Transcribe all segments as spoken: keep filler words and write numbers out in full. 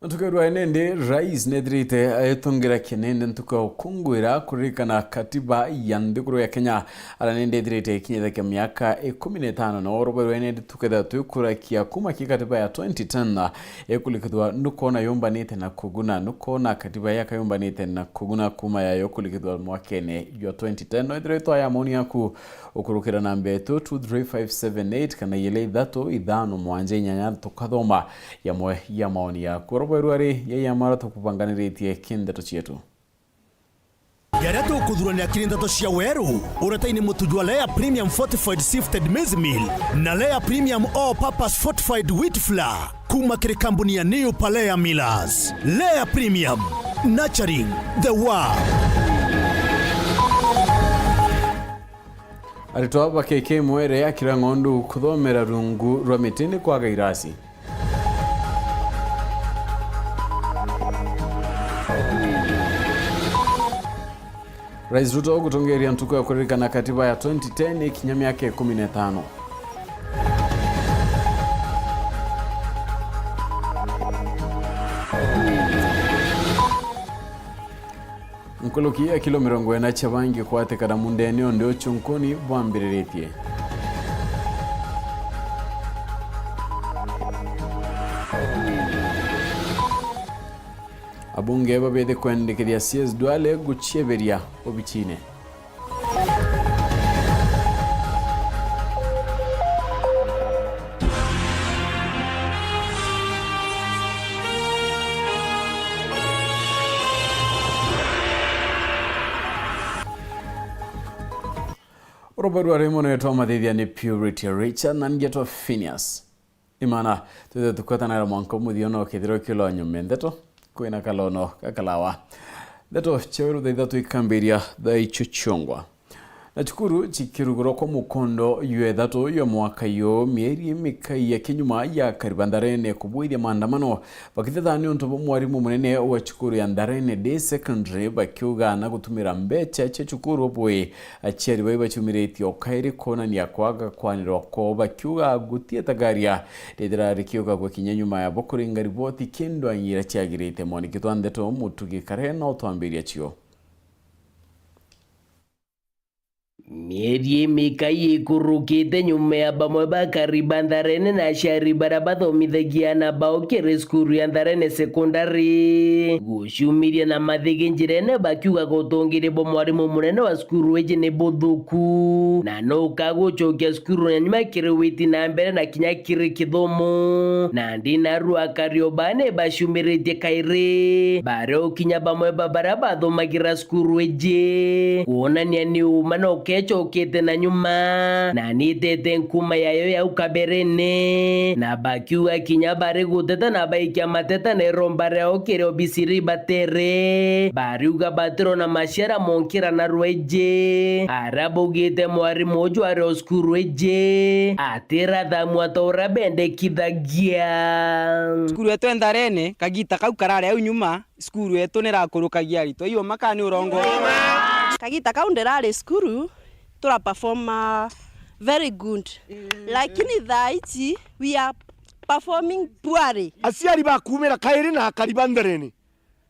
Ntuku ya rwaene ndi, Rais nethirite agitungira kinindi ntuku ya gukungwira kuririkana katiba ya nthiguru ya Kenya, ara nindi ithirite ikinyithakia miaka ikumi na itano, na oro bwa rwaene ndi tukethira twikurakia kuma ki katiba ya twenty ten ikulikithwa, nukwona yumbanite na kuguna, nukwona katiba yaka yumbanite na kuguna kuma yayo kulikithwa mwakene jwa twenty ten. No ithirwa itwa ya maoni yaku, ukurukira namba yetu two three five seven eight kana igiri ithatu ithano mwanja inyanya, tukathoma yamwe ya maoni yaku. Oro bwa rwari ya yamara tukubanganiritie ki ndeto cietu. Jaria tukuthurania kiri ndeto cia weru, uretaini mutu jwa Lea Premium Fortified Sifted Maize Meal na Lea Premium All Purpose Fortified Wheat Flour. Kuma kiri kambuni ya New Palea Millers. Lea Premium, nurturing the world. Aritwa ba K K Mwere akira ng'ondu kuthomera rungu rwa miti ni kwaga irasi. Rais Ruto gutongeria ntuku ya kuririkana katiba ya twenty ten ikinya miaka ikumi na itano. Nkuruki ya kilo mirongo ina cia bangi kwatikana mundene undi uchunkuni bwambiriritie. Abunge babithi kwendekithia C S Duale gucieberia obichine. Urobweru ari mono, twamathithia ni Purity Richard na ngetwa Phineas. Imana, twithe tukwetanaira mwanka umuthio no kethirwa kilo nyume ndeto, kwina kalono gakalawa. Ndeto cia weru thaa ithatu ikambiria thaa icio ciongwa. Na cukuru cikirugurwa kwa mukondo jwa ithatu jwa mwaka yu, mieri imikai ya kinyuma ya kariba Ntharene kubwithia maandamano, bakithethania untu bwa mwarimu munene wa cukuru ya Ntharene Day Secondary, bakiuga na gutumira mbecha cia cukuru bwi. Aciari bai baciumiritie o kairi kwonania kwaga kwanirwa kwao, bakiuga gutietagaria rithira rikiuga gwikinya nyuma ya bo kuringa riboti kindu anyira ciagirite. Mwaniki twa ndeto Mutugi Kare no twambiria cio. Mieri imikai ikurukite nyuma ya bamwe ba kariba Ntharene na aciari baria bathomithagia ana bao kiri cukuru ya Ntharene Secondary guciumiria na mathigi njirene, bakiuga gutungiri bwa mwarimu munene wa cukuru iji ni buthuku, na nuka gucokia cukuru na nyuma kiri witi na mbere na kinya kiri kithomo. Na ndinarua Karioba ni baciumiritie kairi, baria ukinya bamwe ba baria bathomagira cukuru iji kwonania ni uma na ukecokete na nyuma, na nitete nkuma yayo ya ukaberene, na bakiuga kinya bari guteta na baikia mateta na iromba riao kiri obisi ribatere, bariuga batirona maciara monkira na rweji, aria baugite mwarimu uju ari o cukuru iji atirathamua ta uria bendekithagia. Cukuru yetu e Ntharene, kagita kau karari au nyuma, cukuru yetu nirakurukagia aritwa. Iyo maka ni urongo. Kagita kau ndirari cukuru, tura perform, uh, very good. Lakini thaa ici, we are performing poorly. Aciari bakumira kairi na akari ba Ntharene.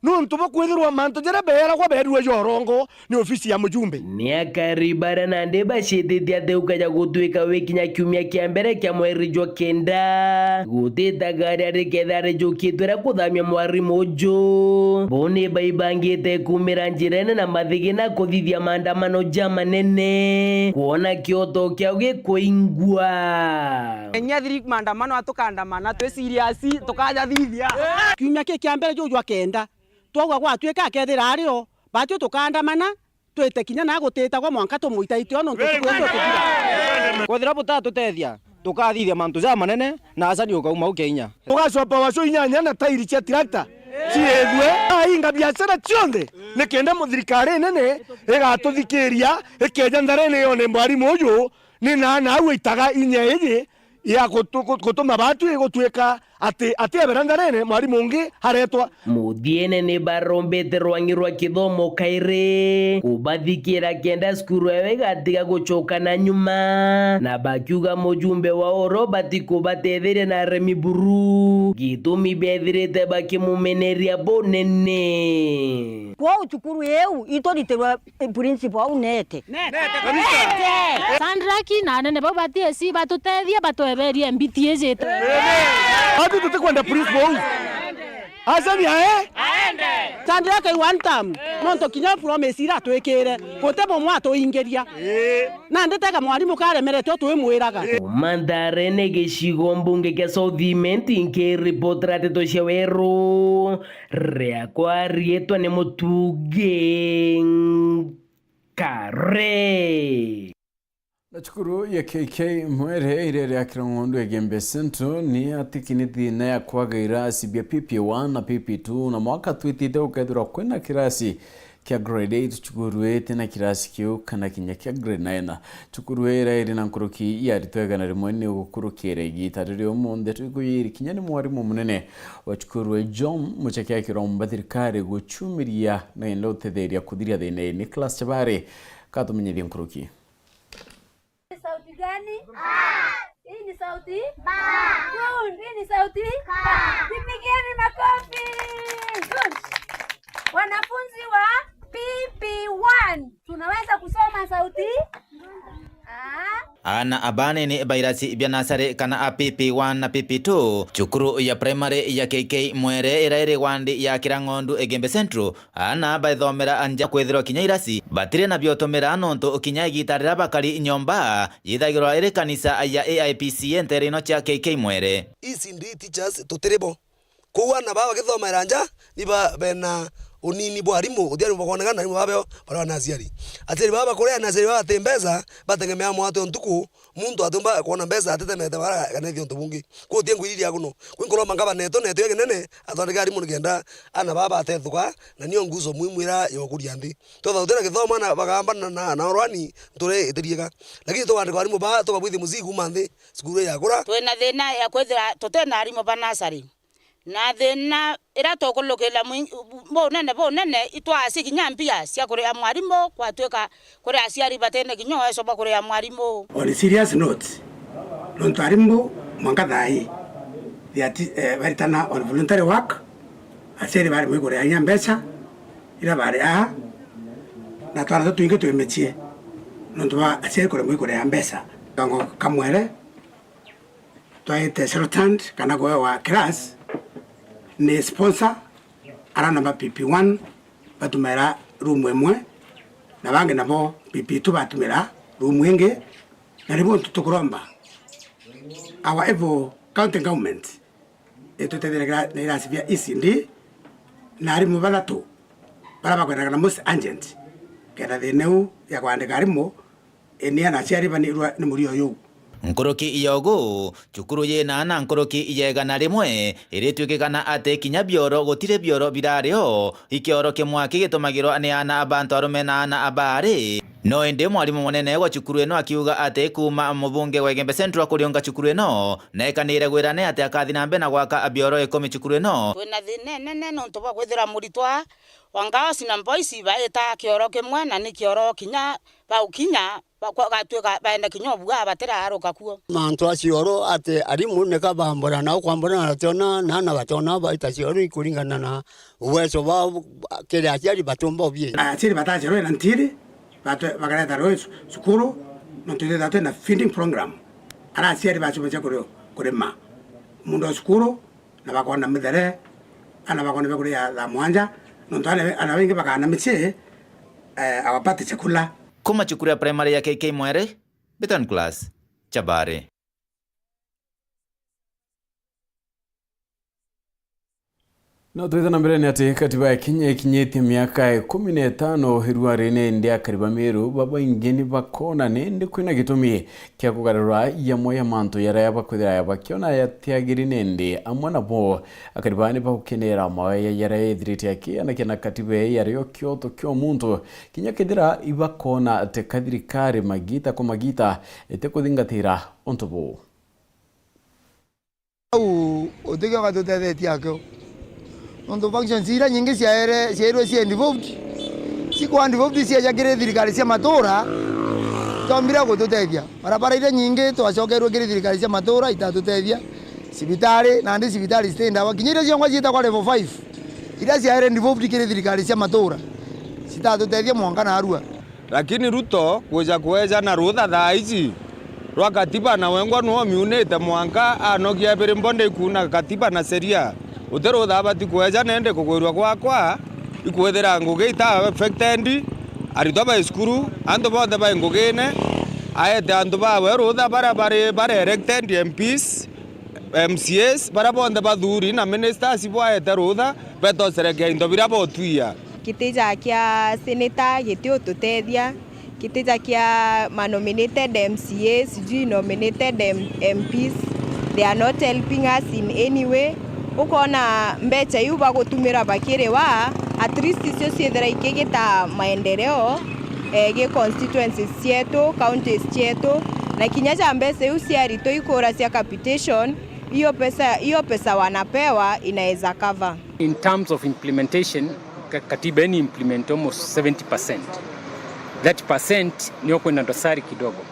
Nuntu bwa kwithirwa mantu jaria beeragwa beerue ja urongo ni ofisi ya mujumbe. Ni akari baria nandi bacititie ati ukaja gutwika wikinya kiumia kia mbere kia mweri jwa kenda, gutitagaria rikethira rijukitwe ria kuthamia mwarimu uju. Bo ni baibangite kumira njirene na mathigina kuthithia maandamano jamanene, kwona kioto kiao gikuingwa. Kenya thiri maandamano, a tukaandamana, twi serious, tukajathithia. Kiumia ki kia mbere juu jwa kenda, twauga gwatuika akethira ari o, batwi tukaandamana, twite kinya na gutitagwa mwanka tumuita itio nontu tukwithirwa tuthira. Kwethira butatutethia, tukathithia mantu jamanene, na aca ni ukauma ukinya. Tugacopa wacu inyanya na tairi cia tirakta ciithue. Ainga biacara cionthe, nikenda thirikari nene igatuthikiria, ikeja Ntharene yone mwarimu uyu, ni na na au itaga inya iji ya gutu-, gu-, gutuma batwi gutwika Ati, ati ebera ntharene, mwarimu ungi aretwa. Muthiene ni barombete rwang'i rwa kithomo kairi, kubathikira kenda cukuru yao igatiga gucoka na nyuma, na bakiuga mujumbe wao Robert kubatetheria na aremi buru, gitumi bethirite bakimumeneria bunene. Kwou cukuru iu ituritirwe principal au nete. Nete kabisa. Sandraki na anene bau ba T S C batutethie, batweberie mbiti ijite. Ati tutikwenda principal au. Asani ae? Aende. Sandraki one term. Nontu kinya promise ira atwikire, guti bumwe atuingiria. Nandi tega mwarimu karemerete, twimwiraga. Kuma Ntharene gicigo mbunge kia South Imenti, nkiripotera nteto cia weru, riakwa riitwa ni Mutugi Nkare. Na cukuru ya K K Mwere iria iri ya Kirang'ondu Igembe Central ni atikiniti na ya kwaga irasi bia P P one na P P two, na mwaka twitite gukethirwa kwina kirasi kia grade eight, cukuru ii tina kirasi kiu kana kinya kia grade nine. Cukuru ii ira iri na nkuruki ya aritwa igana rimwe ni gukurukira igiita riri umunthe twikuyiri kinya ni mwarimu munene wa cukuru ii John Mucheke akiromba thirikari guchumiria na indi utetheria kuthiria thina ii. Nicholas Chabari katumenyithia nkuruki. Sauti gani? A. Hii ni sauti? Ba. Good. Hii ni sauti? Ka. Jipigeni makofi. Good. Wanafunzi wa P P one, tunaweza kusoma sauti? A. Aana abanini ba irasi bia nasari kana a P P one na P P two, cukuru ya primary ya K K Mwere ira iri wandi ya Kirang'ondu Igembe Central, aana baithomera nja kwithirwa kinya irasi batiri na biotumira, nontu kinya igiita riria bakari nyomba yithagirwa iri kanisa ya A I P C A nteere ino cia K K Mwere. E C D teachers tutiri bo. Kwou aana baa bagithomera nja, ni ba bena unini bwa arimu, uti arimu bakwonekana, arimu baa beo baria na aciari. Aciari baa bakuria na aciari baa bati mbeca, bategemea mwaate o ntuku, muntu atiumba kwona mbeca atitemete bara kana ithie untu bungi. Kwou uti ngwiriria kuno. Kwi nkuromba ngavana etu na etu ya kinene, athondeke arimu nikenda aana baa batethuka, na nio nguco muhimu ira yokuria nthi. Twethwa tutina githomo, aana bagamba na, na, na orwani, nture itirieka. Lakini tukwandika arimu baa, tukabwithia mucii kuuma nthi, cukuru yakura. Twina thina ya kwithira tutina arimu ba nasari. Na thina ira tukulukira mwi-, bunene, bunene, itwasi kinya mbia cia kuria mwarimu, gwatuika kuri aciari batene kinya uwezo bwa kuria mwarimu. On a serious note, nontu arimu mwanka thaa ii, they are ti-, eh, baritana on voluntary work, aciari bari mwikuria inya mbeca ira bari aa, na twana tutu twingi twi micii, nontu bwa aciari kuremwa ikuria mbeca. Kango kamwere, twaite Sheraton kana kuewa class ni sponsor, arana ba P P one batumira room imwe, na bangi nabo P P two batumira room ingi, na ni buntu tukuromba our able county government itutethereria na irasi bia E C D na arimu bathatu baria bakwendekana most urgent, kenda thina iu ya kwandika arimu inia na aciari banirwa ni murio uyu. Nkuruki ya ugu, cukuru yina aana nkuruki ya igana rimwe, iritwikikana ati kinya bioro gutiri bioro birario, ikioro kimwe kigitumagirwa ni aana ba antu arume na aana ba aari. No indi mwarimu munene wa cukuru ino akiuga ati kuuma mubunge wa Igembe Central kuriunga cukuru ino, nekanire gwirane ati akathi na mbere na gwaka bioro ikumi cukuru ino. Twina thina inene nontu bwa kwithira muritwa wa Girls na Boys baita kioro kimwe, na ni kioro kinya baukinya, ba-, kwa-, gatuika baenda kinya ubua batiraruka kuo. Mantu acio oro ati arimu nika bambura, na ukwambura na bationa, na, na bationa baita cioro ikuringana na uwezo bwao, kiri aciari batiumba ubie. Aciari batacerwe na ntiri, batu-, bakareta rwe cu-, cukuru, nontu twithirwa twina feeding program. Ara aciari bacumacia kuri-, kurima. Mundu wa cukuru, na bakona mithere, ana bakona biakuria thaa mwanja, nontu ana, ana baingi bakana micii, eh, awapate chakula. Kuma cukuru ya primary ya K K Mwere, Beton Class, Chabari. No twithe na mbere ni ati katiba ya Kenya ikinyitie miaka ikumi na itano iruari ni indi akari ba Meru babaingi ni bakona ni indi kwina gitumi kia kugarura yamwe ya mantu yaria bakwithira bakiona yatiagiri nindi amwe nabo akari baa ni bagukenera mawaya yaria ethirite akianakia na katiba ii yario kioto kia muntu, kinya kethira ibakona ati ka thirikari magita kwa magita itikuthingatira untu buu. Au utikio gatutethetie akio. Nontu functions iria nyingi ciaere-, ciairwe cia involved, cikwa involved cieja kiri thirikari cia matura, itombire gututethia. Barabara iria nyingi twacokerwe kiri thirikari cia matura itatutethia. Cibitari, nandi cibitari citi ndawa. Kinya iria ciongwa ciitagwa level five, iria ciaere involved kiri thirikari cia matura, citatutethia mwanka narua. Lakini Ruto kuja kweja na rutha thaa iji rwa katiba, na wengwa nwe omiunite mwanka anokia ebiri mbo ndikuuna katiba na sheria. Uti rutha abati kweja nende kugwirua gwakwa ikwithira ngugi ita affected, aritwa bai cukuru, antu bonthe bai ngugine, aete antu bawe rutha baria bari, bari elected M Ps, M C As, baria bonthe bathuri na ministers bwaete rutha betocerekea into biria botwia. Gitija kia senator gitiututethia, gitija kia ma nominated M C As, sijui nominated M-, M Ps, they are not helping us in any way. Ukona mbecha iu bagutumira bakiriwa, at least icio ciithira ikigita maendeleo, eh, gi constituencies cietu, counties cietu, na kinya ja mbecha iu ciaritwa ikura cia capitation, hiyo pesa, hiyo pesa wanapewa inaweza cover. In terms of implementation, ka-, katiba eni implement almost seventy percent. Thirty percent nio kwina dosari kidogo.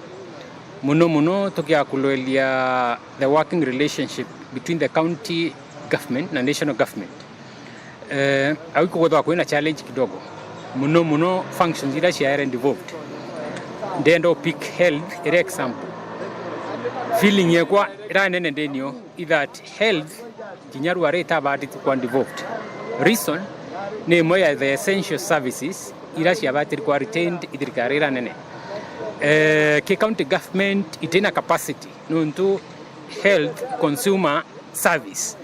Muno muno tukiakuloelia the working relationship between the county government na national government. Eh, au ikugwethwa kwina challenge kidogo. Muno muno functions iria ciaere involved. Ndenda pick health iri example. Feeling yekwa ira nene ndenio is that health kinya rware itabatite kwa involved. Reason ni imwe ya the essential services ira ciabatiri kwa retained i thirikari ira nene. Eh, ki county government itina capacity nontu health consumer service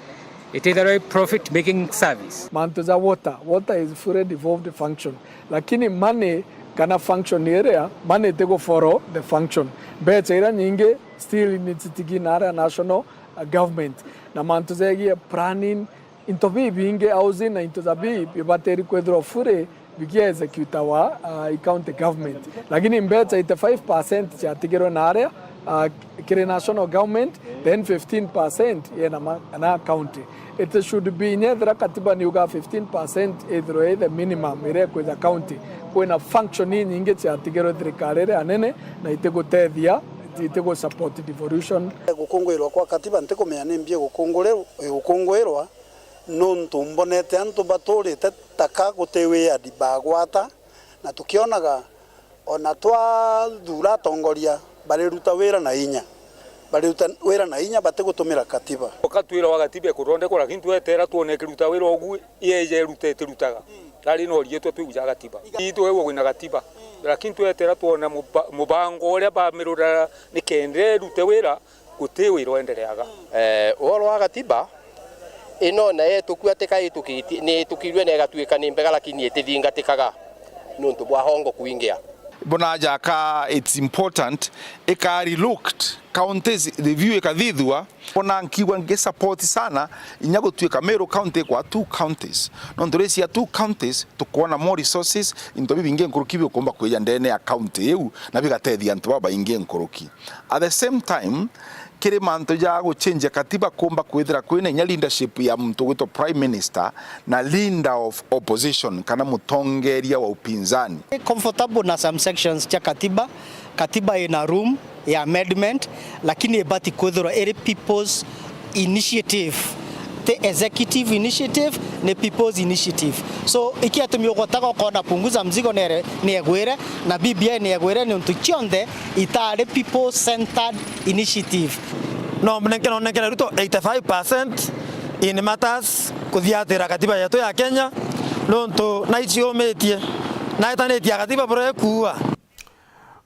itithirwa i profit making service. Mantu ja water, water is fully devolved function, lakini money kana function iria money itigu follow the function. Mbecha iria nyingi still ni citigi na aria national government, na mantu jegie planning, into bibingi, housing na into ja bi bibatiri kwithirwa fully bigia executawa, uh, i county government. Lakini mbecha eighty-five percent ciatigirwe na aria, uh, kiri national government, then fifteen percent yena ma-, na county. It should be, inya ethira katiba niuga fifteen percent ithirwe i the minimum iria ikwija county, kwina function inyingi ciatigirwe thirikari iria nene na itigutethia, itigusupport devolution. Gukungwirwa kwa katiba ntikumenya ni mbi gukunguri-, gukungwirwa, nontu mbonete antu baturite taka guti wiadi bagwata, na tukionaga ona twathura atongoria bariruta wira na inya, bariruta wira na inya batigutumira katiba. Ukatwira wa katiba ikuthondekwa, lakini twetera twone ikiruta wira ugu, yeje irute itirutaga. Rari no rietwa twiguja katiba. Itwegwa kwina katiba. Lakini twetera twona muba-, mubango uria bamirura nikenda irute wira, guti wira uendereaga. Eh, uhoro wa gatiba ino na yetukua tika itukitie, ni itukirue na igatuika ni mbega, lakini itithingatikaga nontu bwa hongo kwingia. Bona jaka it's important, ika relooked, counties review ikathithua. Bona nkigua ngi support sana inya gutuika Meru County kwa two counties. Nontu risia two counties, tukwona more resources, into bibingi nkuruki bikumba kwija ndene ya county iu, na bigatethia antu babaingi nkuruki. At the same time, kiri mantu ja guchenjia katiba kumba kwithira kwina inya leadership ya muntu ugwitwa prime minister na leader of opposition kana mutongeria wa upinzani. Comfortable na some sections cia katiba. Katiba ina room ya amendment, lakini ibati kwithirwa iri people's initiative. Ti executive initiative, ni people's initiative. So, ikiatumi ugotaga ukona Punguza Mzigo niere-, niegwire, na B B I niegwire, ni untu cionthe itari people-centered initiative. No mnenke, no nenkere Ruto eighty-five percent in matters kuthiatira katiba yetu ya Kenya, nontu naiciumitie, naetanitie katiba buria ikuua.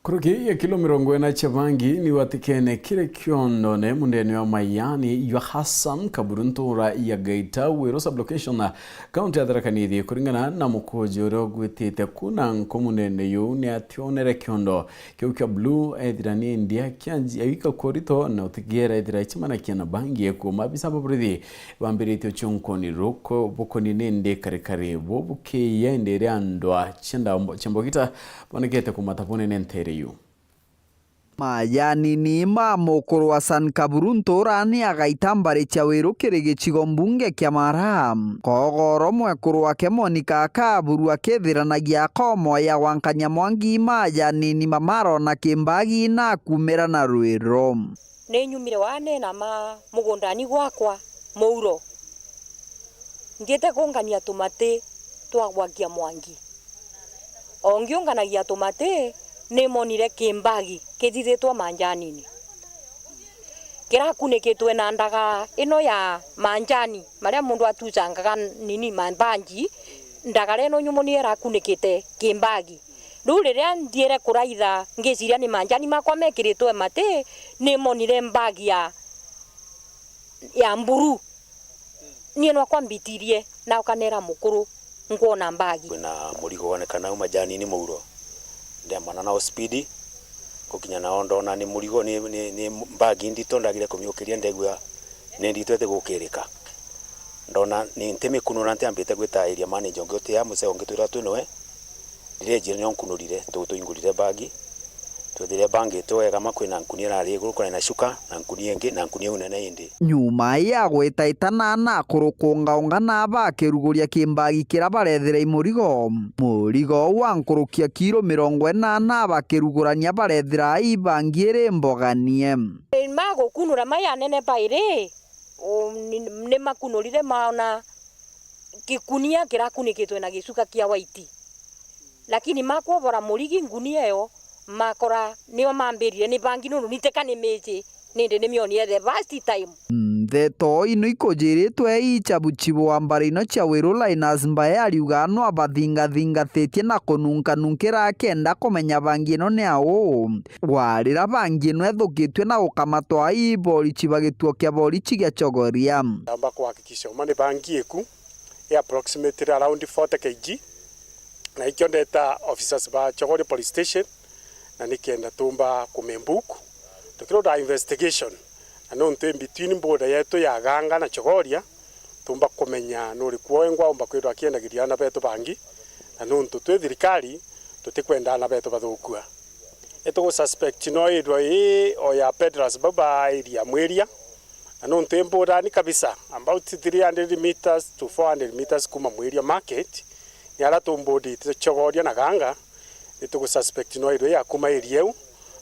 Nkuruki ya kilo mirongo ina cia bangi niwatikene kiri kiondone mundene wa Mayani jwa Hassan Kaburu, ntura ya Geita Weru sub-location, kaunti ya Tharaka Nithi. Kuringana na mukuji uria ugwitite kuna nko, mundene yu niationere kiondo kiu kia blue ethira ni ndia kianji awika kurito na utigiera ethira icemanakia na bangi ekuo. Maabisa ba borithi bambiritie uchonkoni ruko bukoni nindi karikari bubukiya indi iria ndwa cia ndambo-, cia mbogita bonekete kumata bunene ntere yu. Majanini ma mukuru wa San Kaburu nturani agaita mbari cia Wiru kiri gicigo mbunge kia Mara. Kogoro mwekuru wake Monica Kaburu akithiranagia akomo ya gwankania mwangi majanini ma Maro na Kimbagi na akumira na rwiro. Ni nyumire wa neena ma mugundani gwakwa muuro, ngiite kungania tumati twa gwakia mwangi. O ngiunganagia tumati, ni monire kimbagi kithithitwe manjanini, kirakunikitwe na ndaga ino ya manjani maria mundu atucangaga nini, mambanji. Ndagara ino nyumu niyo irakunikite kimbagi. Riu riria nthiire kuraitha, ngiciria ni manjani makwa mekiritwe mati, ni monire mbagi ya, ya mburu. Nie nwakwa mbitirie, na ukanera mukuru, nkwona mbagi. Kwina murigo wonekana u majanini muuro. Ndemana nao speed, gukinya nao ndona ni murigo, ni, ni, ni mbagi ndito, ndagire kumiukiria, ndegua ni ndito itigukirika. Ndona ni ntimikunura, ntiambite gwita area manager ungi uti a mucego ngitwira twi niwe. Ndirenjire nio nkunurire, tu-, tuingurire mbagi. Twethire mbangitwe wega ma, kwina nkunia irari iguru, kwina na shuka, na nkunia ingi, na nkunia iu nene indi. Nyuma ya gwitaitana na kurukungaunga na bakiruguria kimbagi kiria barethira i murigo, murigo wa nkuruki ya kiro mirongo inana bakirugurania barethira i bangi iri mboganie. Ma gukunura mai anene bairi, u-, ni, ni makunurire maona gikunia kirakunikitwe na gicuka kia waiti. Lakini makwobora murigi ngunia iyo, makora nio mambirire ni bangi, nundu niteka ni miji, nindi ni mionire the first time. Ndeto ino ikujiritwe i chabuchibu wa mbari ino cia Wiru, Linus Mbae ariuga no abathingathingathitie na kununkanunkira akenda kumenya bangi ino ni au. Warira bangi ino ethukitue na gukamatwa i borichi ba gituo kia borichi gia Chogoria. Amba kuhakikisha uma ni bangi iku i approximately around forty K G, na ikio ndeta officers ba Chogoria Police Station, na nikenda tumba kumembuku tukirunda investigation, na nontu in between border yetu ya Ganga na Chogoria, tumba kumenya nuriku wengwa umba kwithirwa akiendagiria ana betu bangi, na nontu twi thirikari tutikwenda ana betu bathukua. Itugususpect no ithwa ii o ya peddlers bau ba area Mwiria, na nontu i mbudani kabisa, about three hundred meters to four hundred meters kuma Mwiria market, ni ara tumbudite Chogoria na Ganga, nitugususpect no ithwa ii ya kuma area iu,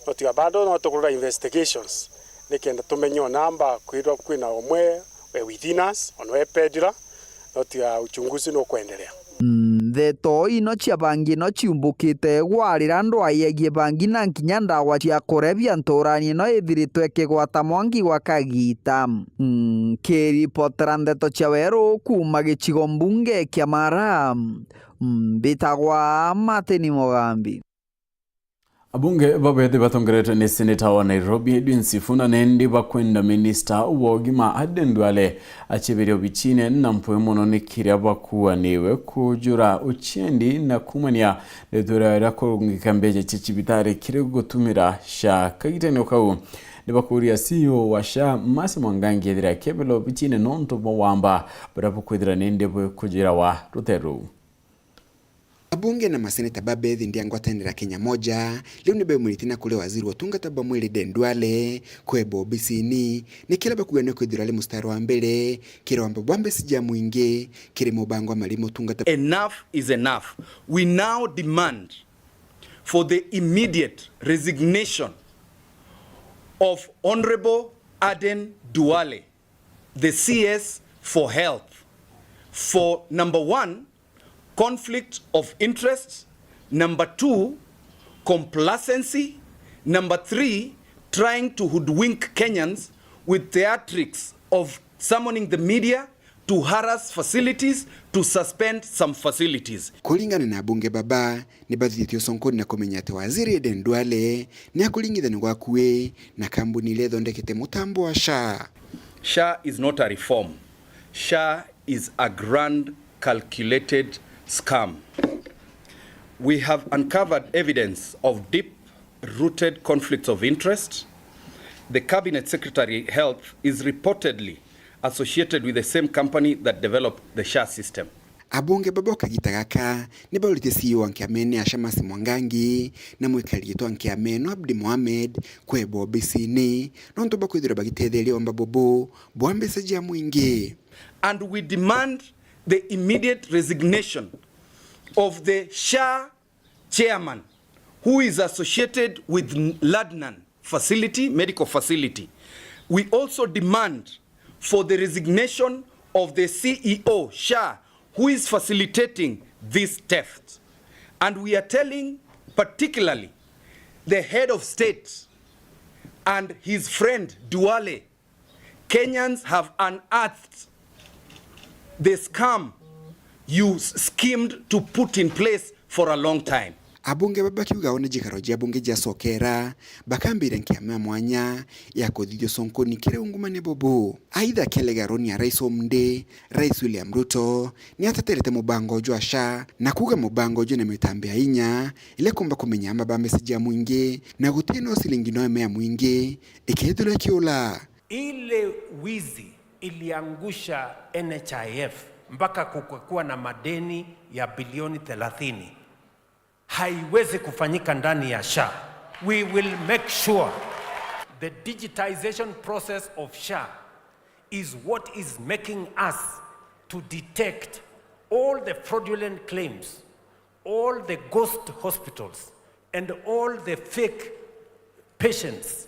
no tiga bado no tukurura investigations, nikenda tumenye o namba kwithirwa kwina umwe we within us, ona we peddler, no tiga uchunguzi nukwendelea. Ndeto ino cia bangi no ciumbukite gwarira ndwai yegie bangi na nkinya ndawa cia kurebia nturani ino ithiritwe ikigwata mwangi gwa kagita. Nkiripotera ndeto cia weru kuuma gicigo mbunge kia Mara, mbitagwa Martin Mugambi. Abunge babethi batongeretwe ni seneta wa Nairobi Edwin Sifuna nendi bakwenda minista wa ugima Aden Duale acheberia obichine na mpwe mono ni kiria bakuaniwe kujura uchendi na kumania ndeto iria kurungika mbeca cia cibitari kiri gutumira SHA. Kagitene kau ni bakuria C E O wa SHA Mercy Mwangangi ethira akebela obichine nontu bwa wamba buria bukwithira nendi bukujirawa ruteru. Abunge na maseneta ba bethi ndia ngwatanira Kenya Moja riu ni beumiritie na kuria waziri wa utungata bwa mwiri Aden Duale kweba obisini, ni kiria bakuga ni kwithirwa ari mustari wa mbere kiri wamba bwa mbeca ja mwingi kiri mubango wa marima utungata. Enough is enough. We now demand for the immediate resignation of Honourable Aden Duale, the C S for Health, for number one, conflict of interest. Number two, complacency. Number three, trying to hoodwink Kenyans with theatrics of summoning the media to harass facilities, to suspend some facilities. Kuringana na abunge baba, ni bathithitie uconkoni na kumenya ati waziri Aden Duale ni akuringithania gwakui na kambuni iria ithondekete mutambo wa SHA. SHA is not a reform. SHA is a grand calculated scam. We have uncovered evidence of deep rooted conflicts of interest. The Cabinet Secretary Health is reportedly associated with the same company that developed the SHA system. Abunge baba o kagita gaka ni baurite C E O wa nkiamene ya SHA Mercy Mwangangi na mwikari giti wa nkiama ino Abdi Mohamed kwebwa obisini nontu bwa kwithirwa bagitetheria omba bubu bwa mbeca cia mwingi. And we demand the immediate resignation of the SHA chairman who is associated with Ladnan facility, medical facility. We also demand for the resignation of the C E O, SHA, who is facilitating this theft. And we are telling particularly the head of state and his friend Duale, Kenyans have unearthed the scam you s-, schemed to put in place for a long time. Abunge baba bakiuga o ni jikaro jia bunge jiacokera, bakambiria nkiama ya mwanya ya kuthithia uconkoni kiri ungumania bubu. Aitha, akialega roni ya Rais Omde, Rais William Ruto ni ateterete mubango jwa SHA na kuuga mubango jwina mitambi ya inya iria kumba kumenya amba ba mbeca cia mwingi na gutina o ciringi no ime ya mwingi ikethirwa ikiula. Ile wizi iliangusha N H I F mpaka kukakuwa na madeni ya bilioni thelathini. Haiwezi kufanyika ndani ya SHA. We will make sure the digitization process of SHA is what is making us to detect all the fraudulent claims, all the ghost hospitals, and all the fake patients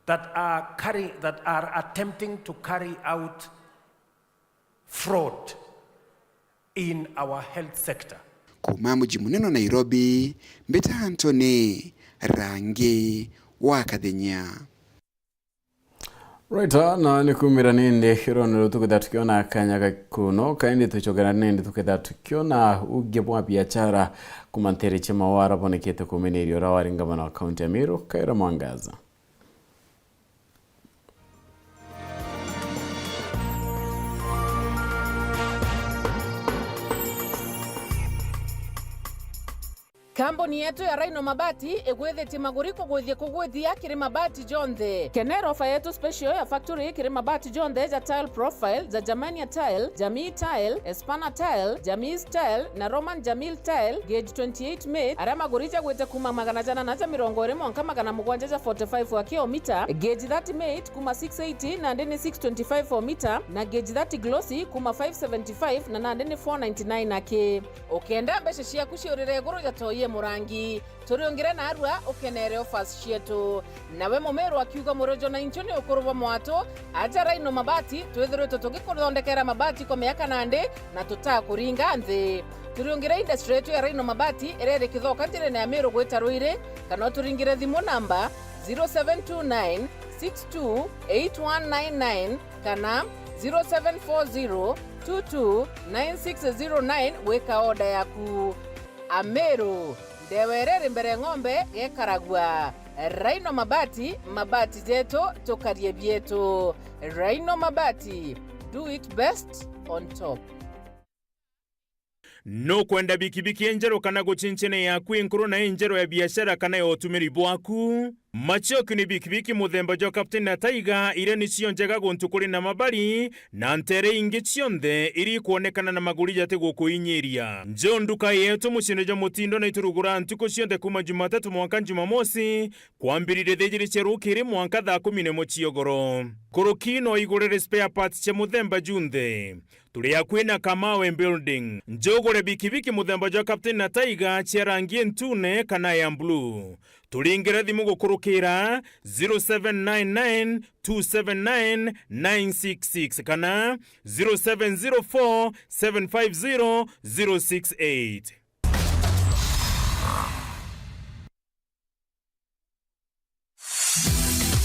that are carry-, that are attempting to carry out fraud in our health sector. Kuuma muji munene wa Nairobi, mbita Anthony Rangi wa Kathenya. Right, na ni kumira nindi rwone rutuku tukiona kanya gakuno, kaindi tucokera nindi tukiona ugie bwa biachara kuma ntere cia mawara bonekete kumineria ura wari ngavana wa kaunti ya Meru, Kawira Mwangaza. Kambuni yetu ya Rhino Mabati igwithitie maguri kugwithia kugwithia kiri mabati jonthe. Kenera ofa yetu special ya factory kiri mabati jonthe ja tile profile, ja Germania tile, Jamii tile, Espana tile, Jamii tile na Roman Jamil tile, gauge twenty-eight mate, aria maguri jagwite kuma magana jana na ja mirongo iri mwanka magana mugwanja ja forty-five wa kilomita, gauge thirty mate kuma six eighty nandi ni six twenty-five o mita, na gauge thirty glossy kuma five seventy-five na nandi ni four ninety-nine aki. Ukenda mbeca ciaku ciurire iguru ja toi e murangi, turiungire narua ukenere offers cietu. Nawe Mumiru akiuga, murojo na inchu ni ukuru bwa mwatu, aja Rhino Mabati, twithiritwe tugikuthondekera mabati kwa miaka nandi na tutakuringa nthi. Turiungire industry yetu ya Rhino Mabati iria iri Kithoka njirene ya Miru gwita Ruiri, kana uturingire thimu namba zero seven two nine six two eight one nine nine kana zero seven four zero two two nine six zero nine gwika order yaku. Ameru, ndewa iria iri mbere ng'ombe gekaragua. Rhino Mabati, mabati jetu, tukarie bietu. Rhino Mabati, do it best on top. Nukwenda bikibiki injeru kana gucincine yaku inkuru na injeru ya biashara kana ya utumiri bwaku? Macioki ni bikibiki muthemba jwa Captain na Tiger, iria nicio njega guntu kuri na mabari na ntere ingi cionthe iria ikwonekana na maguri jati gukuinyiria. Njoo nduka yetu muciine jwa Mutindo na iturugura ntuku cionthe kuma Jumatatu mwanka Jumamosi, kwambiriria thaa ijiri cia rukiri mwanka thaa kumi na imwe ciogoro. Kuruki no igurire spare parts cia muthemba junthe. Turi akui na Kamawe Building. Njugure bikibiki muthemba jwa Captain na Tiger cia rangi ntune kana ya blue. Turingire thimu gukurukira zero seven nine nine two seven nine nine six six kana zero seven zero four seven five zero zero six eight.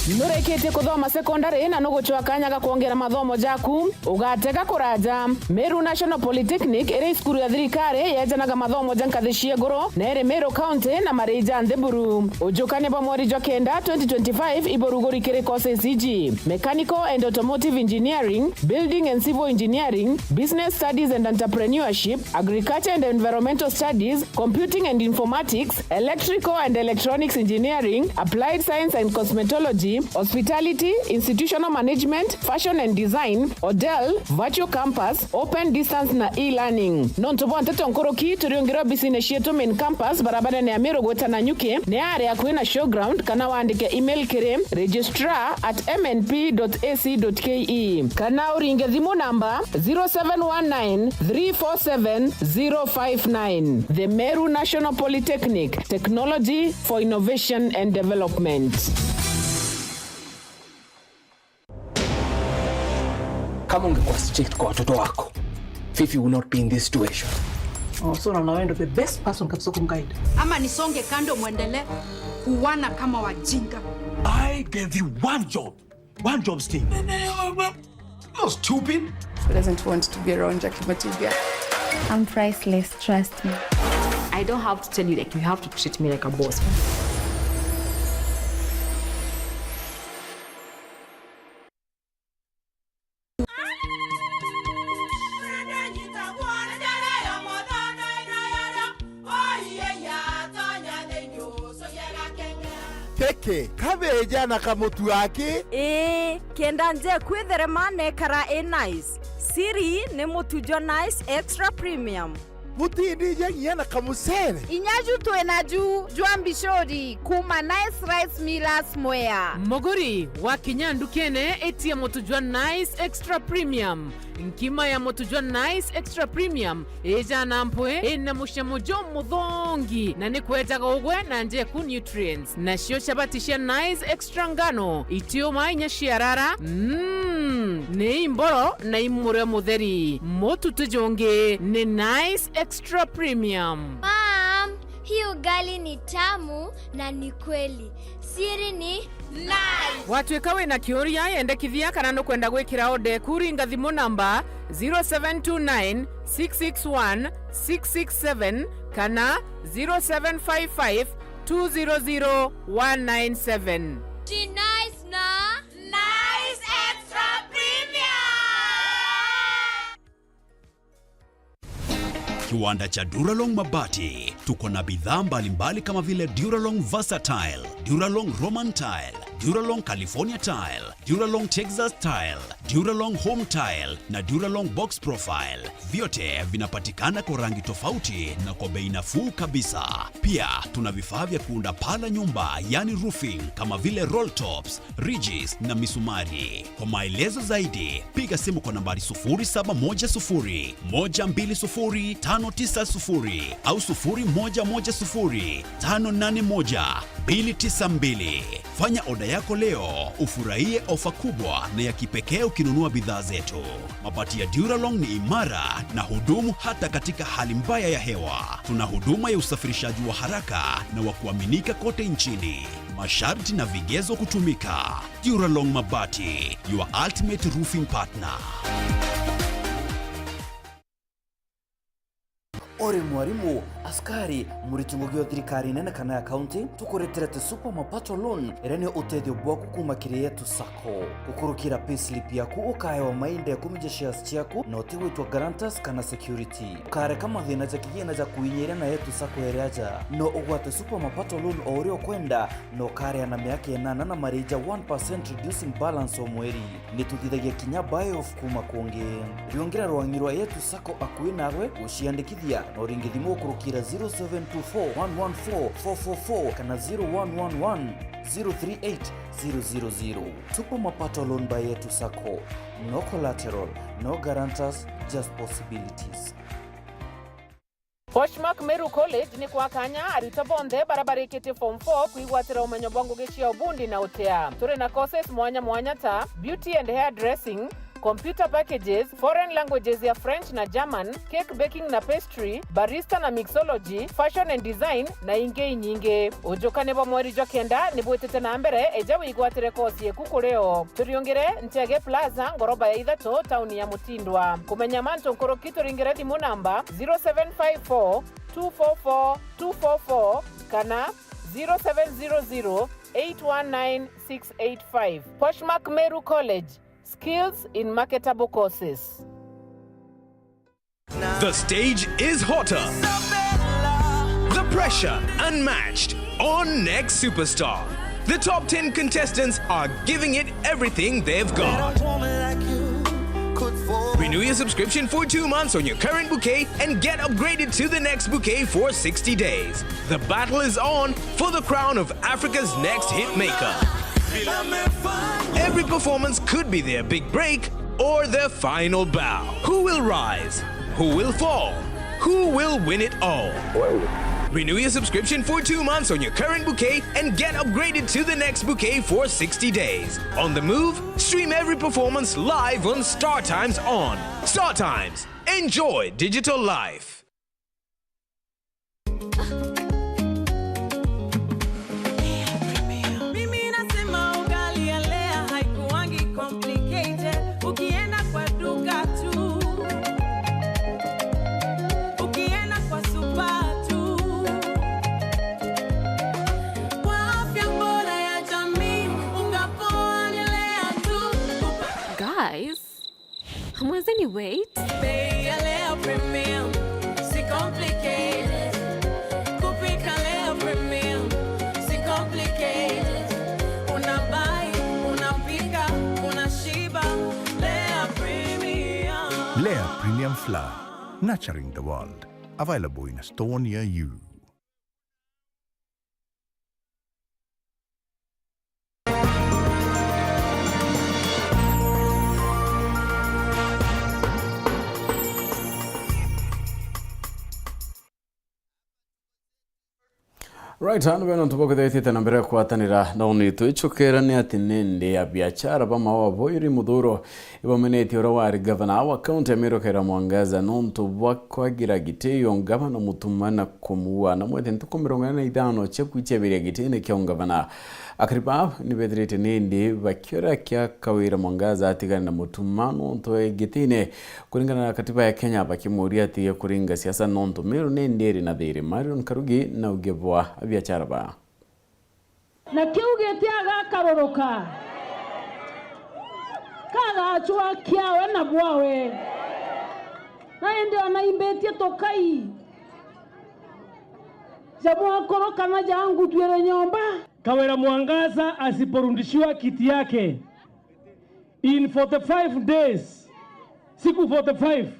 Nurikitie kuthoma sekondari na nugucwa kanya ga kwongera mathomo jaku? Ugatega kuraja. Meru National Polytechnic iri cukuru ya thirikari yejanaga mathomo ja nkathi cia iguru na iri Meru County na marii ja nthi buru. Ujukania bwa mweri jwa kenda twenty twenty-five iburuguri kiri courses iji: Mechanical and Automotive Engineering, Building and Civil Engineering, Business Studies and Entrepreneurship, Agriculture and Environmental Studies, Computing and Informatics, Electrical and Electronics Engineering, Applied Science and Cosmetology, Hospitality, Institutional Management, Fashion and Design, Hotel, Virtual Campus, Open Distance na E-Learning. Nontu bwa nteto nkuruki, turiungire obisine cietu Main Campus, barabarene ya Miru gwita Nanyuki, ni ari akui na Showground, kana wandike email kiri registrar at M N P dot A C dot K E, kana uringe thimu namba zero seven one nine three four seven zero five nine. The Meru National Polytechnic, technology for innovation and development. Kama ungekuwa strict kwa watoto wako, Fifi will not be in this situation. Oh, so unaona wewe ndo the best person kabisa kumguide. Ama nisonge kando, mwendelee kuwana kama wajinga. I gave you one job. One job, Steve. You're stupid. Who doesn't want to be around Jackie Matibia? I'm priceless, trust me. I don't have to tell you, like, you have to treat me like a boss. Teke, kabeja na kamutu aki? Ii, kenda nje kwitherema nekara i nice. Siri ni mutu jwa Nice Extra Premium. Butindija nginya na kamucere? Inya ju twi naju jwa mbicuri kuma Nice Rice Millers Mwea. Muguri, wakinya ndukene, itia mutu jwa Nice Extra Premium. Nkima ya mutu jwa Nice Extra Premium ijana mpwi, ina mucamo jumuthongi, na ni kwejaga ugwe na njeku nutrients. Nacio chabati cia Nice Extra ngano, itiuma inya ciarara, mm, ni imboro na imurio mutheri. Mutu ti jungi, ni Nice Extra Premium. Mom, hii ugali ni tamu na ni kweli. Siri ni Nice. Watwika wina kiuria, yendekithia kana nukwenda gwikira order eku, ringa thimu namba zero seven two nine six six one six six seven kana zero seven five five two zero zero one nine seven. Ti Nice na Nice Extra Premium. Kiwanda cha Duralong Mabati. Tuko na bidhaa mbalimbali kama vile Duralong Versatile, Duralong Roman Tile, Duralong California Tile, Duralong Texas Tile, Duralong Home Tile na Duralong Box Profile. Vyote vinapatikana kwa rangi tofauti na kwa bei nafuu kabisa. Pia tuna vifaa vya kuunda paa la nyumba, yani roofing, kama vile roll tops, ridges na misumari. Kwa maelezo zaidi, piga simu kwa nambari sufuri saba moja sufuri, moja mbili sufuri, tano tisa sufuri au sufuri moja moja sufuri, tano nane moja, mbili tisa mbili. Fanya oda yako leo, ufurahie ofa kubwa na ya kipekee ukinunua bidhaa zetu. Mabati ya Duralong ni imara na hudumu hata katika hali mbaya ya hewa. Tuna huduma ya usafirishaji wa haraka na wa kuaminika kote nchini. Masharti na vigezo kutumika. Duralong Mabati, your ultimate roofing partner. Uri mwarimu, askari, muriti ngugi o thirikari nene kana ya kaunti, tukuretera ti Super Mapato Loan, iria ni utethio bwaku kuma kiri Yetu Sacco. Gukurukira payslip yaku, ukaewa mainda ya kumija shares ciaku, na utigwitwa guarantors kana security. Ukareka mathina ja kigina ja kuinyiria na Yetu Sacco iri aja. No ugwate Super Mapato Loan o uria ukwenda, na ukaria na miaka inana na mariji ja one percent reducing balance o mweri. Ni tuthithagia kinya buy off kuma kungi. Riungira rwangi rwa Yetu Sacco akui nawe, guciandikithia, na uringe thimu ukurukira zero seven two four one one four four four four kana zero one one one zero three eight zero zero zero. Super Mapato Loan by Yetu Sacco. No collateral, no guarantors, just possibilities. Poshmark Meru College ni kwa kanya aritwa bonthe baria barikitie form four kwigwatira umenyo bwa ngugi cia ubundi na utea. Turi na courses mwanya mwanya ta beauty and hair dressing, computer packages, foreign languages ya French na German, cake baking na pastry, barista na mixology, fashion and design, na ingi inyingi. Ujukani bwa mweri jwa kenda ni bwitite na mbere, eja wigwatire kosi yeku kuri o. Turiungire Ntege Plaza, ngoroba ya ithatu, tauni ya Mutindwa. Kumenya mantu nkuruki, turingire thimu namba zero seven five four two four four two four four kana zero seven zero zero eight one nine six eight five. Poshmark Meru College, skills in marketable courses. The stage is hotter. The pressure unmatched on Next Superstar. The top ten contestants are giving it everything they've got. Renew your subscription for two months on your current bouquet and get upgraded to the next bouquet for sixty days. The battle is on for the crown of Africa's next hit maker. Every performance could be their big break or their final bow. Who will rise? Who will fall? Who will win it all? Renew your subscription for two months on your current bouquet and get upgraded to the next bouquet for sixty days. On the move, stream every performance live on Star Times On. Star Times. Enjoy digital life. Mimi nasema ugali ya Lea haikuwangi complicated. Ukienda kwa duka tu, ukienda kwa supa tu, kwa afya bora ya jamii, unga poa ni Lea tu. Guys, hamwezeni wait? Bei ya Lea Premium, si complicated. Kupika Lea Premium, si complicated. Una buy, unapika, unashiba. Lea Premium. Lea Premium Flour, nurturing the world. Available in a store near you. Right, anu beno ntubo kwithitite na mbere kwatanira na uni twicukira ni ati nindi a biachara ba maua boiri muthuro ibamenetie uria wari gavana wa kaunti ya Meru Kawira Mwangaza nontu bwa kwagira gitio ngavana Mutuma na kumuua na mwete ntuku mirongo ina na ithano cia kwicheberia gitine kia ungavana. Akari baa ni bethirite nindi bakiura kia Kawira Mwangaza atigane na Mutuma nontu e gitine kuringana na katiba ya Kenya, bakimuria atige kuringa siasa nontu Meru nindi iri na thiri. Marion Karugi na uge bwa biachara baa. Na kiu giti agakaruruka, kagacwa kiawe na bwawe, na indi anaimbitie tukai ja mwakuru kana ja ngutwire nyomba. Kawira Mwangaza asiporudishiwa kiti yake in forty-five days, siku forty-five,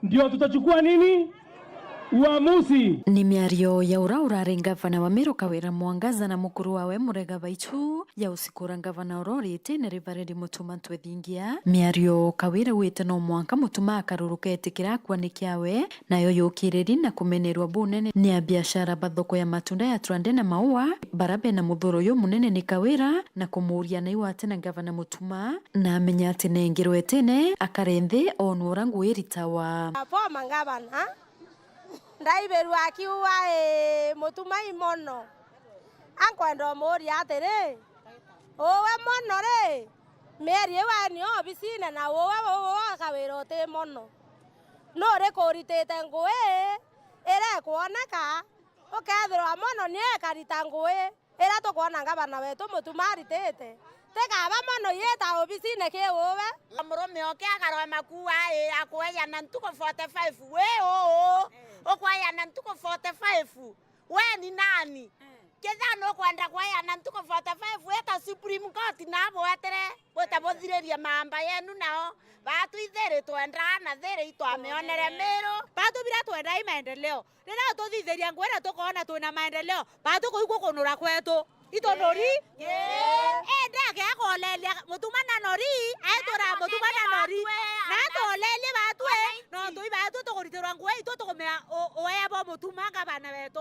ndio tutachukua nini? Uamuzi. Ni miario ya ura urari ngavana wa Meru Kawira Mwangaza na mukuru wawe Murega Baitu ya usikura ngavana ura uri itine Reverend Mutuma Ntwethingia. Miario Kawira wite no mwanka Mutuma akaruruka etikira akua ni kiawe, nayo yukiriri na kumenerwa bunene ni abiashara ba thoko ya matunda ya Trande na Maua, bara bena muthuro uyu munene ni Kawira, na kumuuria naiwe ati na ngavana Mutuma, na amenya ati nengerwe tene akare nthi onwe ura ngui iritawa. Former ngavana, ndaibirua akiuga i Mutuma i mono. Ankwenda umuuria atiri, uwe mono ri, mieri iu aeni obisine na uwe, uwe Kawira uti mono? Nuriku uritite ngui iria ikwoneka, ukethirwa mono nie ikarita ngui iria tukwona ngavana wetu Mutuma aritite? Tikaba mono yita obisine ki uwe? Murume oke akarwe makua ii akueana ntuku forty-five, wi uu ukueana ntuku forty-five? We ni nani? Kethira nukwenda kweana ntuku forty-five, ita Supreme Court na bwetere bwite buthiririe maamba yenu, nao baatu ithiri twendaa na thiri itwamionere Miru. Baatu bira twendaa i maendeleo. Riria ututhithiria ngui na tukoona twina maendeleo, baatu kuigua kunura kwetu. Itunuri? Ii. Indi akea kolelia Mutuma na nori, aetura Mutuma na nori. Na atolelie baatu, nontu i baatu tukuritirwa ngui, itu tukumea u-, uea bwa Mutuma ngavana wetu.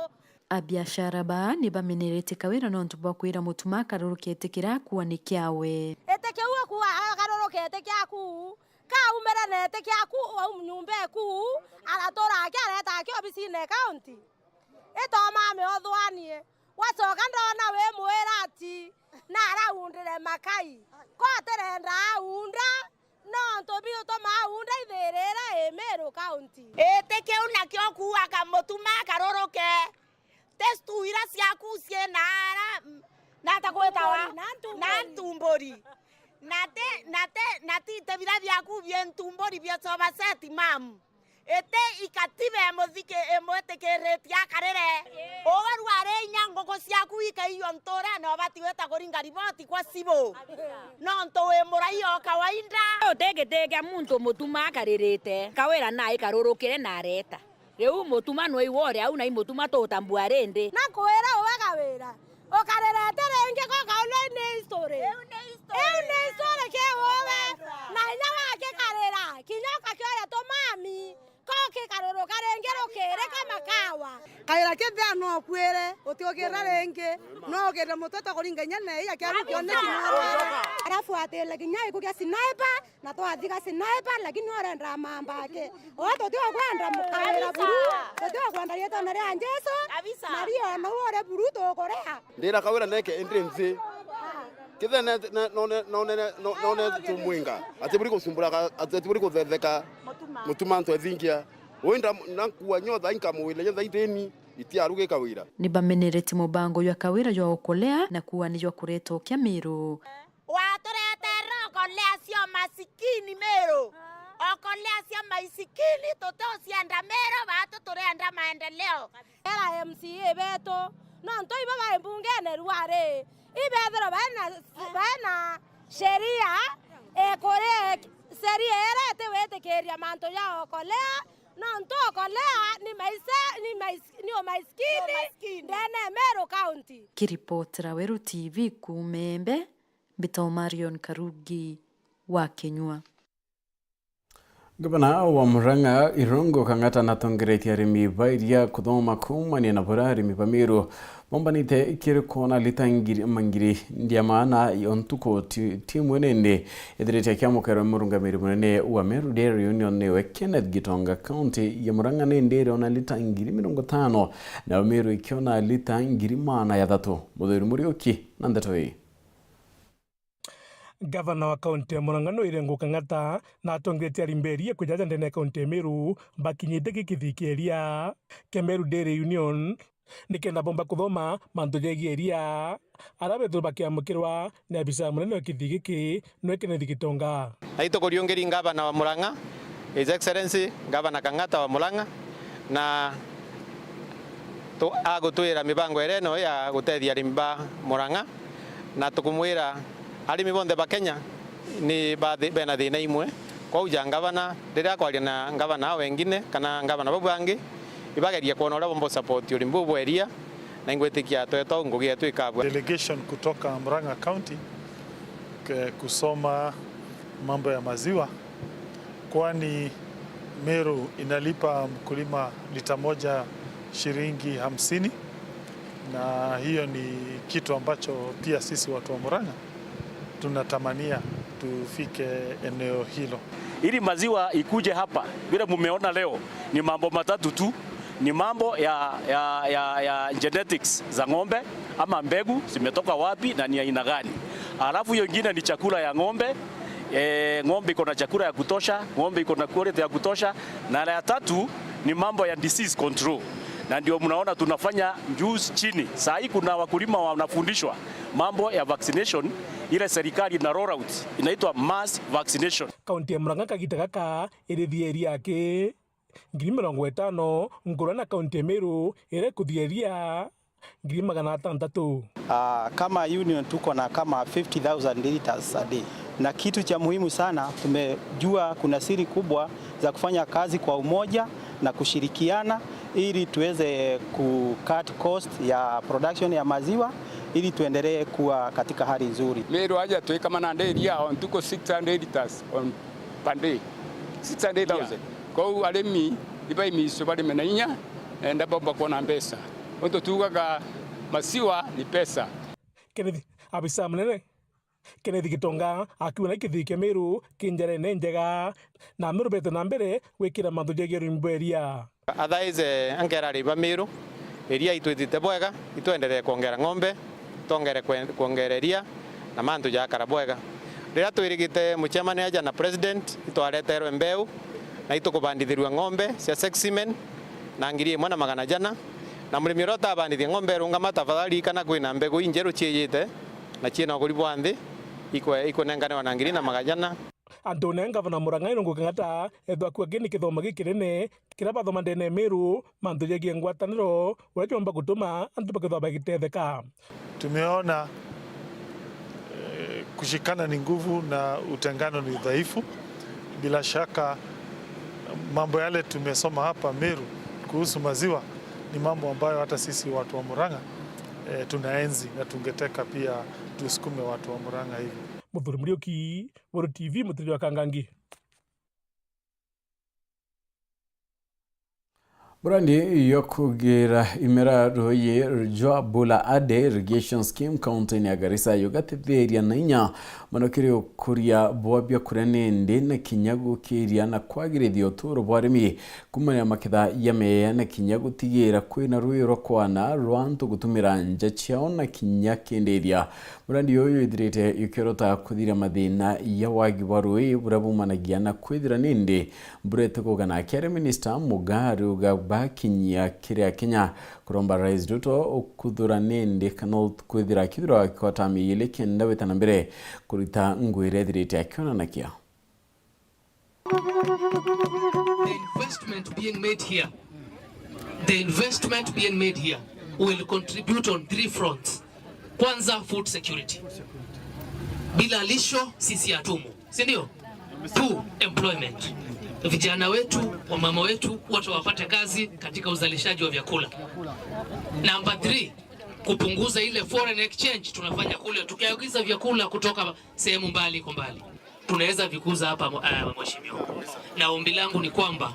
Abiashara baa ni bamenerete Kawira nontu bwa kwira Mutuma akaruruke iti kiria akua ni kiawe. Iti kiu akua akaruruke iti kiaku, kaumire na iti kiaku au nyumba eku, aratura aki areta aki obisine e kaunti. Itoma ame uthwanie. Wacoka ndona wi mwirati, na araundire makai. Ko atirenda aunda, nontu biutuma aunda ithirire i Meru kaunti. Iti kiu nakio kuuga Mutuma akaruruke. Ti stu ira ciaku cii na ara, na ata gwitawa? Na ntumburi. Na ntumburi. Na ti, na ti, na ti ite bira biaku bie ntumburi bia sofa set, mam. Iti ikatiba imuthiki-, imwitikiritie akarire. Uwe rwari inya nguku ciaku ikaiywa nturene, ubati gwita kuringa riboti kwa cibu. Nontu wi muraia o kawaida. Uti giti kia muntu mutuma akaririte. Kawira na ikarurukire na areta. Riu mutuma nwaigua uri au, na i mutuma tutambua rindi. Na kwira uwe Kawira, ukarirete ringi ko kau ni history. Iu ni history. Iu ni history ki uwe. Na inya wakikarira, kinya ukakioya tumami. Ko kikarurukire ringi rukiri ka makawa. Kawira kithia no ukuire, utiukirira ringi, no ukirire mutwe ta kuringa inya na iya kiaru kioneki. Arafuatire kinya iku kia sniper, na twathiga sniper, lakini urenda mamba ake. O tutiukwenda mukawira buru, tutiukwenda rietone ria Jesu, kabisa. Na rio na ure buru tukurea. Ndira Kawira neke indi nthi. Kithe ne, ne, none, none, no-, none tumwinga. Ati buri kusumbura ka-, ati buri kuthetheka. Mutuma. Mutuma antu ethingia. Winda na nkua nyotha inkamwile nyotha iteni itiarugika wira. Ni bamenereti mubango jwa Kawira jwa Okolea na kuuga ni jwa kureta ukia Miru. Waturetera Okolea cia masikini Miru. Okolea cia maisikini tutucienda Miru, batu turenda maendeleo. Era M C A betu, nontu ibo bai mbungene rwari, ibethirwa baina, baina sheria, ekuri, sheria iria itiwitikiria mantu ja Okolea, nontu Okolea ni maise-, ni mais-, ni umaiskini ndene Meru County. Kiripotera Weru T V kuuma Embe, mbitagwa Marion Karugi wa Kinyua. Ngavana wa Murang'a Irungu Kang'ata natongeretie arimi ba iria kuthoma kuumania na buria arimi ba Meru bombanite kiri kwona lita ngiri mangiri ndia maana yo ntuku ti, ti imwe nindi ithirite akiamukerwa murungamiri munene wa Meru Dairy Union niwe Kenneth Gitonga. Kaunti ya Murang'a nindi iriona lita ngiri mirongo itano, nayo Meru ikiona lita ngiri maana ya thatu. Muthuri Muriuki na ndeto ii. Gavana wa kaunti ya Murang'a Noah Irungu Kang'ata na atongeretie arimi ba iria kwijaja ndene ya kaunti ya Meru bakinyite gikithii kia iria kia Meru Dairy Union, nikenda bomba kuthoma mantu jegie iria, aria bethirwe bakiamukirwa ni abisa munene wa kithii giki, niwe Kenneth Gitonga. Na itukuriungiri ngavana wa Murang'a, His Excellency Gavana Kang'ata wa Murang'a, na tu-, agutwira mibango iria ino ya gutethia arimi ba Murang'a, na tukumwira arimi bonthe ba Kenya ni bathi-, bena thina imwe. Kwou ja ngavana, riria akwaria na ngavana au wengine kana ngavana bau bangi, ibagerie kwona uria bomba support urimi buu bwa iria, na ingwitikia twetwa ngugi yetu ikabua. Delegation kutoka Murang'a County ke-, kusoma mambo ya maziwa, kwani Meru inalipa mkulima lita moja shilingi hamsini, na hiyo ni kitu ambacho pia sisi watu wa Murang'a tunatamania tufike eneo hilo. Ili maziwa ikuje hapa, vile mumeona leo, ni mambo matatu tu. Ni mambo ya, ya, ya, ya genetics za ng'ombe, ama mbegu zimetoka wapi na ni aina gani. Alafu hiyo ingine ni chakula ya ng'ombe. E, ng'ombe iko na chakula ya kutosha, ng'ombe iko na quality ya kutosha. Na ya tatu ni mambo ya disease control. Na ndio mnaona tunafanya juu chini. Saa hii kuna wakulima wanafundishwa mambo ya vaccination, ile serikali ina roll out, inaitwa mass vaccination. Kaunti ya Murang'a kagita gaka irithia iria aki ngiri mirongo itano, nkurwa na kaunti ya Meru iria ikuthia iria ngiri magana atantatu. Ah, kama union tuko na kama fifty thousand liters a day. Na kitu cha muhimu sana, tumejua kuna siri kubwa za kufanya kazi kwa umoja na kushirikiana ili tuweze ku cut cost ya production ya maziwa ili tuendelee kuwa katika hali nzuri. Meru aja twikama na nderi ya o ntuku six hundred liters on per day. Six hundred thousand. Yeah. Kou arimi ibaimicio barime na inya, enda bomba kwona mbeca. Untu tuugaga maziwa ni pesa. Kenneth, abisa munene Kenneth Gitonga akiuga na kithii kia Meru ki njarene njega, na Meru bete na mbere gwikira mantu jegie urimi bwa iria. Athaise ankera ari ba Meru, iria itwitite bwega, itwenderee kwongera ng'ombe, twongere kwe-, kwongera iria, na mantu jakara bwega. Riria twirigite mucemania aja na president, itwareterwe mbeu, na itukubandithirua ng'ombe cia Seximen na ngiri imwe na magana jana, na murimi uria utabandithie ng'ombe erungama, tafadhali ikana kwina mbegu injeru ciijite, na ciina uguri bwa nthi, ikwe-, ikunenkanirwa na ngiri na magana jana. Antu ne ngavana Murang'a Irungu Kang'ata ethwa akua kini kithomo gikinene kiria bathoma ndene ya Meru, mantu jegie ngwataniro, uria jomba gutuma antu bakethwa bagitetheka. Tumeona, eh, kushikana ni nguvu na utengano ni udhaifu. Bila shaka, mambo yale tumesoma hapa Meru kuhusu maziwa ni mambo ambayo hata sisi watu wa Murang'a, eh, tunaenzi na tungeteka pia tusukume watu wa Murang'a hivyo. Muthuri Muriuki, Weru T V, Mutiri wa Kangangi. Burandi yo kugira imera ruuyi jwa Bula Ade Irrigation Scheme kaunti-ini ya Garissa yugatetheria na inya mono kiri ukuria bwa biakuria nindi na kinya gukiria na kwagirithia uturo bwa arimi kumania maketha ya meea na kinya gutigira kwina ruuyi rwa kwana rwa antu gutumira nja ciao na kinya kindiria. Murandi uyu ithirite ikiorota kuthiria mathina ya wagi bwa ruuyi buria bumanagia na kwithira nindi mbura itikugana. Akiaria, Minista Muga ariuga bakinyia kiri Akenya kuromba Rais Ruto ukuthura nindi kana kwithira akithirwa akigwata miili kenda wita na mbere kurita ngugi iria ithirite akionanagia. The investment being made here, the investment being made here will contribute on three fronts. Kwanza, food security. Bila lisho, sisi hatumo, si ndio? Two, employment. Vijana wetu, wamama wetu, wote wapate kazi katika uzalishaji wa vyakula. Number three, kupunguza ile foreign exchange tunafanya kule, tukiagiza vyakula kutoka sehemu mbali kwa mbali. Tunaweza vikuza hapa, eh, mheshimiwa. Na ombi langu ni kwamba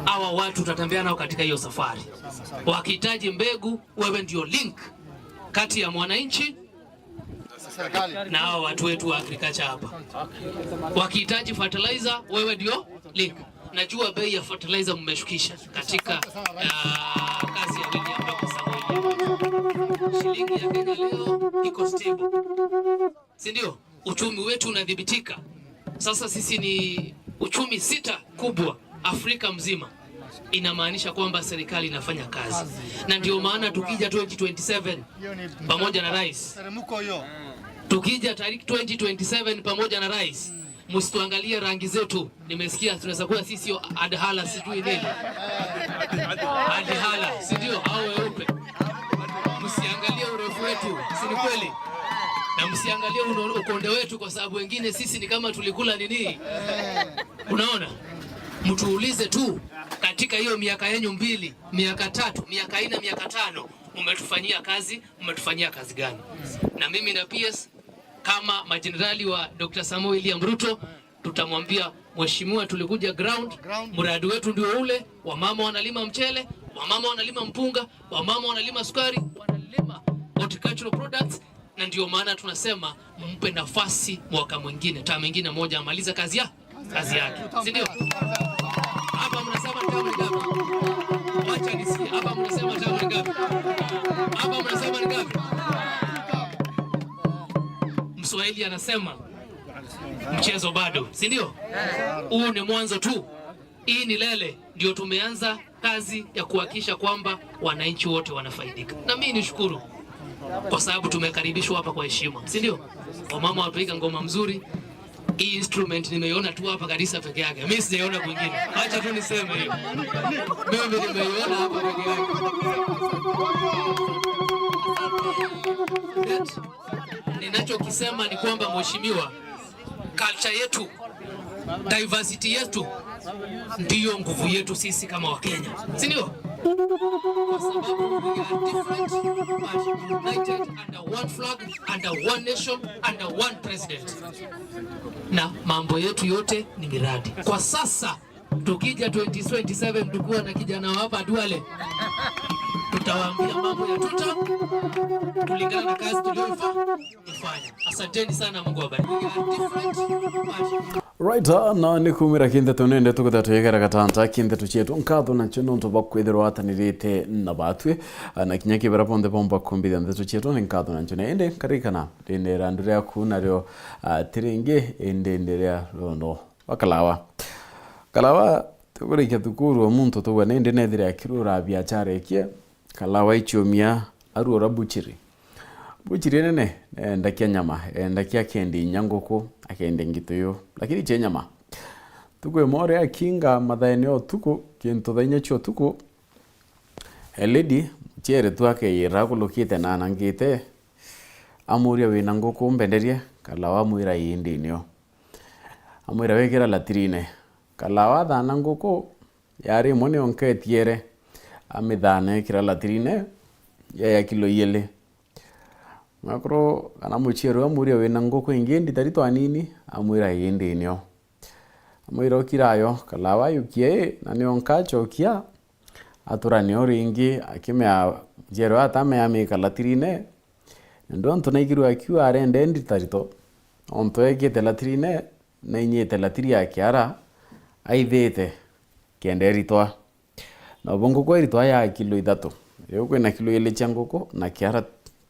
hawa watu tutatembea nao katika hiyo safari. Wakihitaji mbegu, wewe ndio link kati ya mwananchi na hawa watu wetu wa agriculture hapa. Wakihitaji fertilizer, wewe ndio link. Najua bei ya fertilizer mmeshukisha katika, ah, kazi ya William Ruto Samoei. Shilingi ya Kenya leo iko stable, si ndio? Uchumi wetu unadhibitika. Sasa sisi ni uchumi sita kubwa Afrika mzima. Inamaanisha kwamba serikali inafanya kazi. Na ndio maana tukija twenty twenty-seven pamoja na rais, tukija tari-, twenty twenty-seven pamoja na rais, msituangalie rangi zetu. Nimesikia tunaweza kuwa sisi sio adhala sijui nini. Adhala, si ndio? Au weupe. Msiangalie urefu wetu, si ni kweli? Na msiangalie uno-, ukonde wetu, kwa sababu wengine sisi ni kama tulikula nini. Unaona? Mtuulize tu, katika hiyo miaka yenyu mbili, miaka tatu, miaka nne, miaka tano, mmetufanyia kazi, mmetufanyia kazi gani? Na mimi na P S, kama majenerali wa Doctor Samoei William Ruto, tutamwambia, "Mheshimiwa, tulikuja ground, mradi wetu ndio ule, wamama wanalima mchele, wamama wanalima mpunga, wamama wanalima sukari, wanalima horticultural products, na ndio maana tunasema mpe nafasi mwaka mwingine, term ingine moja, amalize kazi ya, kazi yake." Si ndio? Hapa mnasema term ni ngapi? Wacha nisikie. Hapa mnasema term ni ngapi? Hapa mnasema ni ngapi? Mswahili anasema mchezo bado, si ndio? Huu ni mwanzo tu. Hii ni lele, ndio tumeanza kazi ya kuhakikisha kwamba wananchi wote wanafaidika. Na mimi nishukuru kwa sababu tumekaribishwa hapa kwa heshima, si ndio? Wamama wapiga ngoma mzuri. Hii instrument nimeiona tu hapa Garissa peke yake. Mimi sijaiona kwingine. Acha tu niseme hiyo. Mimi nimeiona hapa peke yake. That, ninachokisema ni kwamba, mheshimiwa, culture yetu, diversity yetu ndiyo nguvu yetu sisi kama Wakenya, si ndio? Kwa sababu we are different but united under one flag, under one nation, under one president. Na mambo yetu yote ni miradi. Kwa sasa, tukija twenty twenty-seven tukiwa na kijana wa hapa Duale, tutawaambia mambo ya tuta kulingana na kazi tuliyofanya. Asanteni sana, Mungu awabariki. We are different, but right, ah, na ni kumira kintheto nende tukutha twegera gatanta kintheto cietu. Nkatho nacio nontu bwa kwithirwa atanirite na batwi, ah, na kinya kibera bonthe bomba kumbithia ntheto cietu, ni nkatho nacio. Na indi nkaririkana rindi randu riaku nario, ah, ti ringi, indi ndi ria rondo wa Kalawa. Kalawa, tukurikia thukuru o muntu tugwa nindi nethire akirura biachara ikie, Kalawa ichiumia arura buchiri. Buchiri nene, enda kia nyama, enda kia kendi inya nguku, akendi ngitu yu. Lakini che nyama. Tuku imwe ria akinga mathaene o tuku, kintu thaa inya cio tuku, a lady, muchiere tu akeyira akulukite na anangite, amuria, "Wina nguku mbenderie?" Kalawa amwira, "Ii, ndi nio." Amwira, "Wikira latirine." Kalawa athana nguku, yari imwe nionka etiere, amithana ekira latirine, ya ya kilo iili. Mwekuru kana muchiere uyu amuria, "Wina nguku ingi nditari twanini?" Amwira, "Ii, ndi nio." Amwira, "Ukira ayo." Kalawa ayukia ii, na nionka acokia, atura nio ringi, akimea, muchiere uyu atamea amika latirine, nontu antu naigirwe akiuga arenda endi tarito, ontu ekite latirine, na inyite latiri ya kiara, aithite kenda eritwa. Na ubu nguku eritwa ya kilo ithatu. Riu kwina kilo iili cia nguku na kiara,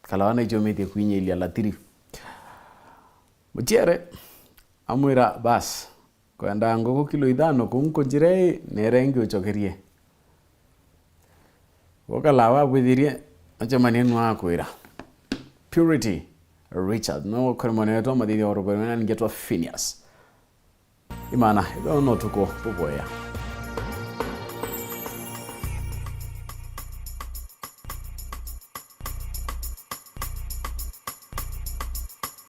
Kalawa naichumitie kwinyiria latiri. Muchiere amwira, "Bas, kwenda nguku kilo ithano kuu nkunjire ii, nere ingi uchokerie." Gukalawa abwithirie, acemania nu akwira. Purity Richard, no kuri mwana wetu amathithia wa rubere na ningetwa Phineas. Imana, ithoo no tuko bubwea.